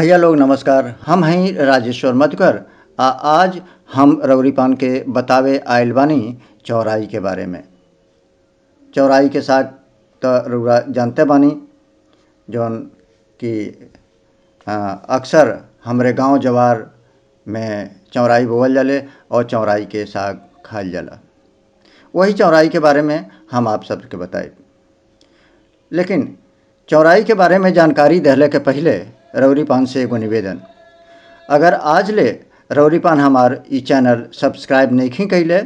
भैया लोग नमस्कार। हम हैं राजेश्वर मधुकर आ आज हम रौरी पान के बतावे आयल बानी चौराई के बारे में। चौराई के साग त रउरा जानते बानी जौन कि अक्सर हमरे गांव जवार में चौराई बोवल जाले और चौराई के साग खाइल जाला। वही चौराई के बारे में हम आप सबके बताई, लेकिन चौराई के बारे में जानकारी देहले के पहिले रौरी पान से एगो निवेदन। अगर आज ले रौरी पान हमार ई चैनल सब्सक्राइब नहीं कैले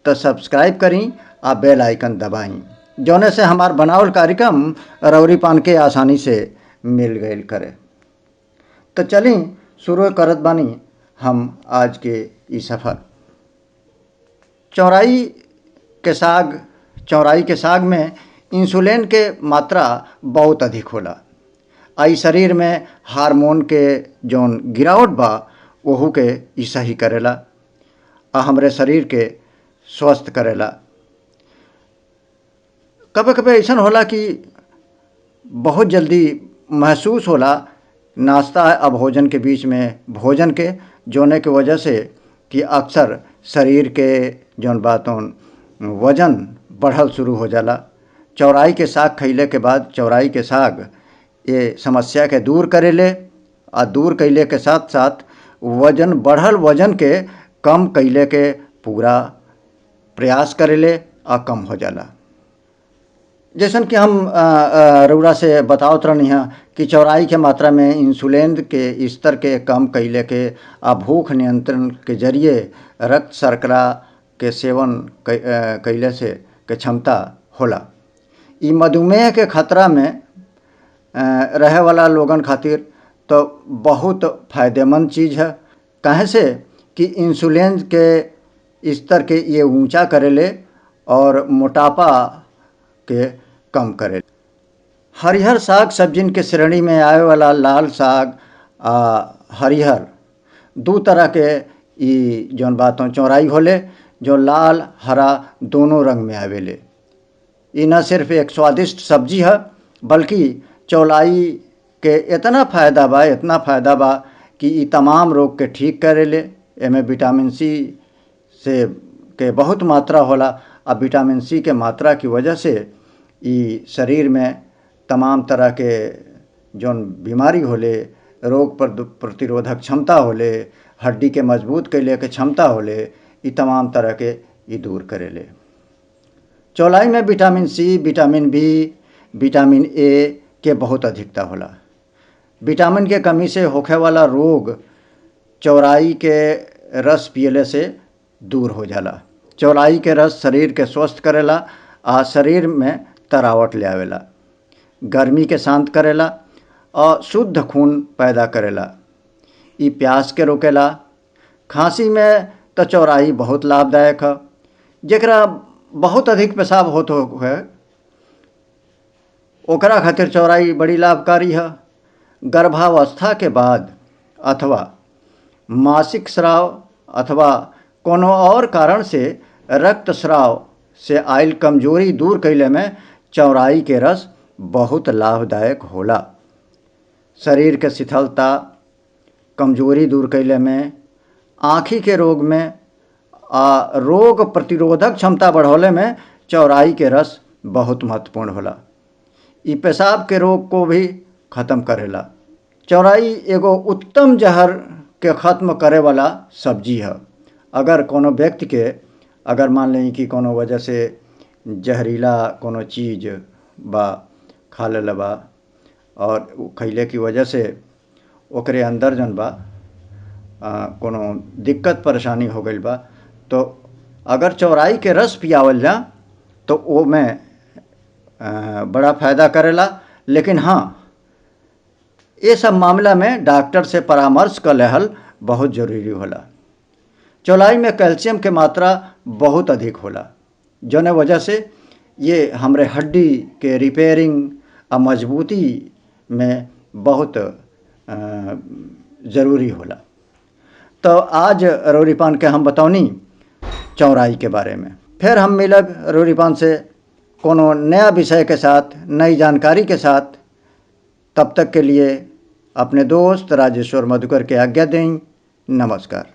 तो सब्सक्राइब करी आ बेल आइकन दबाई, जौने से हमार बनावल कार्यक्रम रौरी पान के आसानी से मिल गईल करे। तो चली शुरू करत बानी हम आज के ई सफ़र। चौराई के साग, चौराई के साग में इंसुलिन के मात्रा बहुत अधिक होला आ ई शरीर में हार्मोन के जौन गिरावट बा ओहू के ई सही करेला आ हमरे शरीर के स्वस्थ करेला। कभी कभी ऐसा होला कि बहुत जल्दी महसूस होला नाश्ता आ भोजन के बीच में भोजन के जोने के वजह से कि अक्सर शरीर के जौन बातों वजन बढ़ल शुरू हो जाला। चौराई के साग खइले के बाद चौराई के साग ये समस्या के दूर करेले आ दूर कैले के साथ साथ वजन बढ़ल वजन के कम कैले के पूरा प्रयास करेले आ कम हो जाला। जैसन कि हम रउरा से बतावत रहनी है कि चौराई के मात्रा में इंसुलिन के स्तर के कम कैले के आ भूख नियंत्रण के जरिए रक्त शर्करा के सेवन कैले से के क्षमता होला। ई मधुमेह के खतरा में रहे वाला लोगन खातिर तो बहुत फायदेमंद चीज़ है, काहे से कि इंसुलिन के स्तर के ये ऊंचा करेले और मोटापा के कम करे। हरिहर साग सब्जिन के श्रेणी में आवे वाला लाल साग आ हरिहर दू तरह के ई जौन बातों चौराई होले, जो लाल हरा दोनों रंग में आवेले। ई न सिर्फ एक स्वादिष्ट सब्जी है बल्कि चौलाई के इतना फ़ायदा बा, इतना फ़ायदा बा कि ई तमाम रोग के ठीक करेले। एमे विटामिन सी से के बहुत मात्रा होला आ विटामिन सी के मात्रा की वजह से ई शरीर में तमाम तरह के जौन बीमारी होले, रोग प्रतिरोधक क्षमता होले, हड्डी के मजबूत कैले के क्षमता होले, ई तमाम तरह के ई दूर करेले। चौलाई में vitamin C, vitamin B, vitamin A के बहुत अधिकता होला। विटामिन के कमी से होखे वाला रोग चौराई के रस पियले से दूर हो जाला। चौराई के रस शरीर के स्वस्थ करेला आ शरीर में तरावट ले आवेला, गर्मी के शांत करेला और शुद्ध खून पैदा करेला। ई प्यास के रोकेला। खांसी में तो चौराई बहुत लाभदायक है। जेकरा बहुत अधिक पेशाब होत हो है ओकरा खातिर चौराई बड़ी लाभकारी है। गर्भावस्था के बाद अथवा मासिक स्राव अथवा कोनो और कारण से रक्त स्राव से आयल कमजोरी दूर कैले में चौराई के रस बहुत लाभदायक होला। शरीर के शिथिलता कमजोरी दूर कैले में, आँखी के रोग में आ रोग प्रतिरोधक क्षमता बढ़ौले में चौराई के रस बहुत महत्वपूर्ण होला। ई पेशाब के रोग को भी ख़त्म करेला। चौराई एगो उत्तम जहर के ख़त्म करे वाला सब्जी है। अगर कोनो व्यक्ति के अगर मान लें कि कोनो वजह से जहरीला कोनो चीज़ बा खा लेले बा और उ खइले की वजह से ओकरे अंदर जौन बा कोनो दिक्कत परेशानी हो गईल बा, तो अगर चौराई के रस पियावल जा तो ओ में बड़ा फ़ायदा करेला। लेकिन हाँ, ये सब मामला में डॉक्टर से परामर्श कर लेहल बहुत ज़रूरी होला। चौलाई में कैल्शियम के मात्रा बहुत अधिक होला, जौने वजह से ये हमरे हड्डी के रिपेयरिंग आ मजबूती में बहुत ज़रूरी होला। तो आज रौरी पान के हम बतौनी चौराई के बारे में। फिर हम मिलब रौरी पान से कोनो नया विषय के साथ, नई जानकारी के साथ। तब तक के लिए अपने दोस्त राजेश्वर मधुकर के आज्ञा दें। नमस्कार।